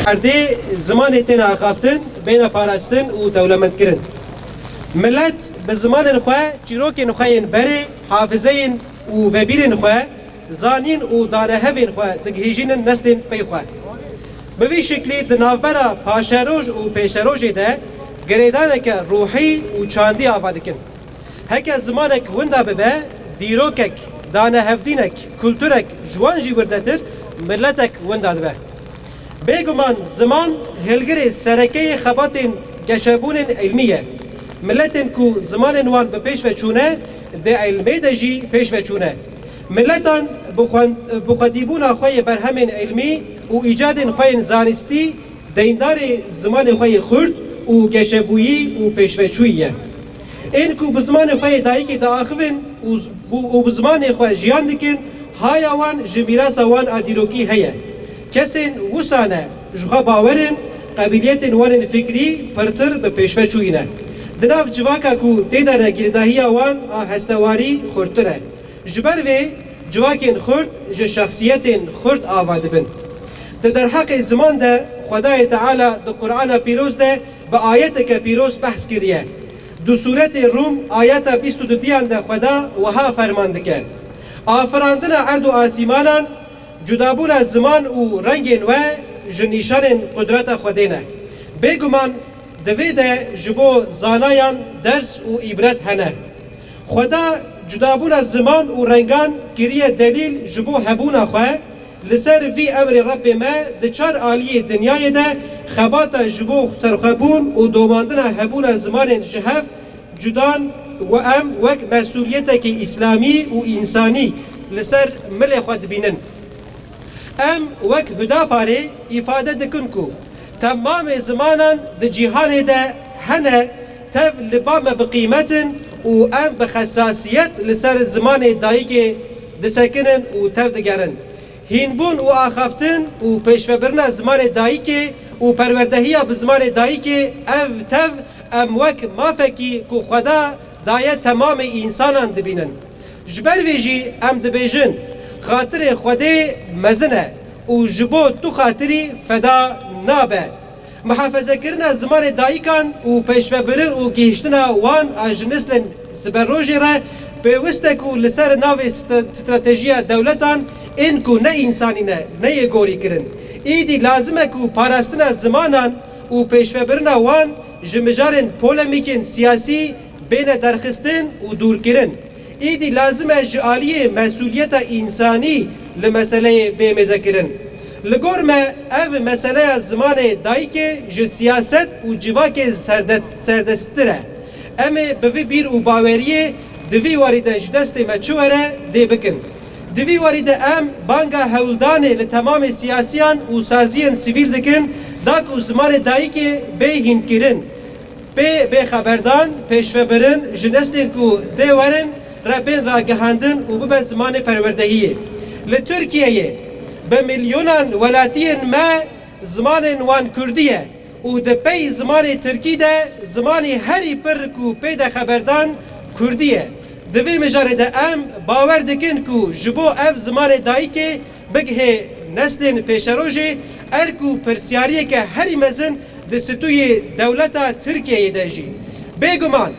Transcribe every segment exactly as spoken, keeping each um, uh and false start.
Erdê zimanê tên axaftin, bêne parastin û dewlemendkirin. Milet bi zimanên xwe, çîrokên xwe yên berê, hafizeyên û vebîrên xwe, zanîn û danehevên xwe digihîjînin neslên pey xwe. Bi vî şiklî di navbera paşeroj û pêşerojê de girêdaneke ruhî û çandî ava dikin. Heke zimanek winda bibe, dîrokek, danehevdînek, kulturek ji wan jî wirdetir, miletek winda dibe. Bêguman ziman hilgirê sereke yê xebatên geşebûnên îlmî ye. Miletên ku zimanên wan bi pêş ve çûne, di îlmê de jî pêş ve çûne. Miletan bi xwen-, bi xwedîbûna xwe yê berhemên îlmî û îcadên xwe yên zanistî deyndarê zimanê xwe yê xurt û geşebûyî û pêşveçûyî ye. Ên ku bi zimanê xwe yê dayikê diaxivin û z-, û, û bi zimanê xwe jiyan dikin, haya wan ji mîrasa wan a dîrokî heye. Kesên wisa ne, ji xwe bawer in, qebîliyetên wan ên fikrî pirtir bi pêşveçûyî ne. Di nav civaka ku tê de ne girêdahiya wan a hestewarî xurttir e. Ji ber vê civakên xurt ji şexsiyetên xurt ava dibin. Di derheqê ziman de Xwedayê Teala di Qur'ana Pîroz de bi ayeteke pîroz behs kiriye. Di sûretê Rûm ayeta bîst û dudiyan de Xweda wiha ferman dike, Afirandina erd û asîmanan, cudabûna ziman û rengên we ji nîşanên qudreta Xwedê ne. Bêguman di vê de ji bo zanayan ders û îbret hene. Xweda cudabûna ziman û rengan kiriye delîl ji bo hebûna xwe. Li ser vî emrê Rebbê me di çar aliyê dinyayê de xebata ji bo serxwebûn û domandina hebûna zimanên ji hev cudan we em wek mesûliyetekî îslamî û însanî li ser milê xwe dibînin. Em wek Hudaparê îfade dikin ku temamê zimanan di cîhanê de hene, tev li ba me bi qîmet in û em bi xesasiyet li ser zimanê dayikê disekinin û tev digerin. Hînbûn û axaftin û pêşvebirina zimanê dayikê û perwerdehiya bi zimanê dayikê, ev tev em wek mafekî ku Xweda daye temamê însanan dibînin. Ji ber vê jî em dibêjin, xatirê Xwedê mezin e û ji bo tu xatirî feda nabe. Mihafezekirina zimanê dayikan û pêşvebirin û gihîştina wan a ji neslên siberojê re pêwist e ku li ser navê stre-, stratejiya dewletan ên ku ne însanî ne, neyê gorîkirin. Îdî lazim e ku parastina zimanan û pêşvebirina wan ji mijarên polemîkên siyasî bêne derxistin û dûrkirin. Îdî lazim e ji aliyê mesûliyeta însanî li meseleyê bê mêzekirin. Li gor me ev meseleya zimanê dayikê ji siyaset û civakê serde-, serdesttir e. Em ê bi vî bîr û baweriyê di vî warî de ji destê me çi were dê bikin. Di vî warî de em banga hewldanê li temamê siyasiyan û saziyên sivîl dikin, da ku zimanê dayikê bê hînkirin, bê, bê xeberdan, pêşvebirin, ji neslên ku dê werin re bên ragihandin û bibe zimanê perwerdehiyê. Li Tirkiyeyê bi milyonan welatiyên me zimanên wan kurdî ye û di pey zimanê tirkî de zimanî herî pir ku pê de xeberdan kurdî ye. Di vê mijarê de em bawer dikin ku ji bo ev zimanê dayikê bigihê neslên pêşerojê, erk û pirsiyariyeke herî mezin di stûyê dewleta Tirkiyeyê de jî. Bêguman,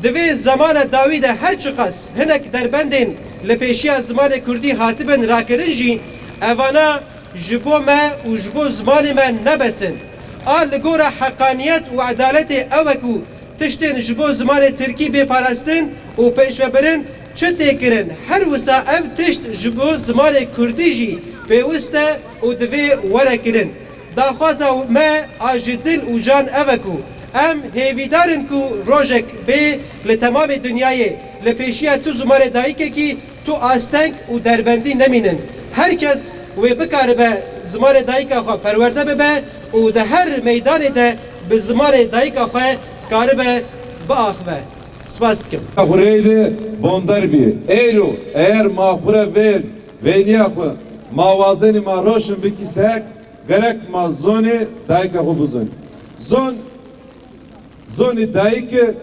di vê zemana dawî de her çiqas hinek derbendên li pêşiya zimanê kurdî hatibin rakirin jî, evana ji bo me û ji bo zimanê me ne bes in. A li gora heqaniyet û edaletê ew e ku tiştên ji bo zimanê tirkî bê parastin û pêşvebirin çi tê kirin, her wisa ev tişt ji bo zimanê kurdî jî pêwist e û divê were kirin. Daxwaza me a ji dil û can ev e ku Em hêvîdar in ku rojek bê li temamê dinyayê li pêşiya tu zimanê dayikekî tu asteng û derbendî nemînin. Her kes wê bikaribe zimanê dayika xwe perwerde bibe û di her meydanê de bi zimanê dayika xwe karibe biaxive. Spas dikim. Xureyde bonder bî. Eyro, eğer ma xure vêr, veyniya xwe, ma wazenî ma roşin bikî sek, gerek ma zonê dayika xwe bizon. Zon, zonî dayike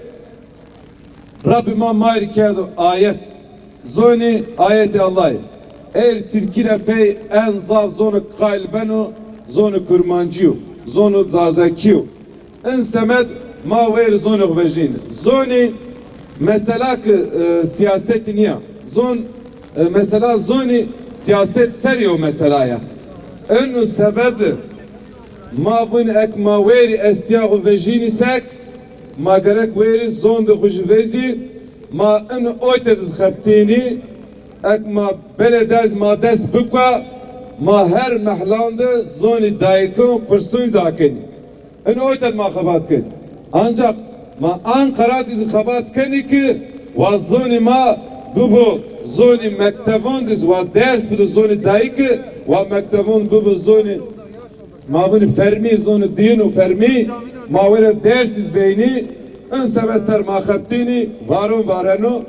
Rabbî ma mayr kerdo ayet. Zonî ayetê Allahê. Êr Tirkî re pey en zaf zonê qayl beno, zonê Kurmancî yo, zonê Zazakî yo. In semed ma wêr zonê xwe vejîn. Zonî mesela ki, e, siyasetî niya. Zon, e, mesela zonî siyaset ser yo mesela ya. Inu sebed ma vin ek ma wêrî estiya xwe vejînî sek, ma gerek wêrî zon de xwe ji vejî, ma in oyte de xebtînî, ek ma belê dest ma dest bikwe, ma her mehlan de zonî dayikin qursun zakin. In oyte de ma xebat kir. Ancak ma Ankara dî xebat kenî ki wa zonî ma bibo zonî mektevon dî wa ders bido zonî dayiki wa mektevon bibo zonî Ma vin fermî zon din û fermî ma were dersiz beynî, in sebet ser ma xebtînî, varon vareno,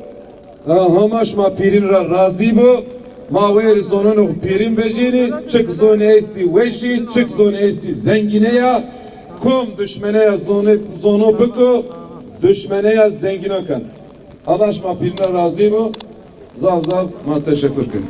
e, hamaş ma pîrin ra razî bo, ma wêr zonon û pîrin vejînî, çik zon êstî weşî, çik zon êstî zengîne ya, kom duşmene ya zone, zono biko, duşmene ya zengîno ken. Allah ji ma pîrin ra razî bo, zaf zaf ma teşekur kin.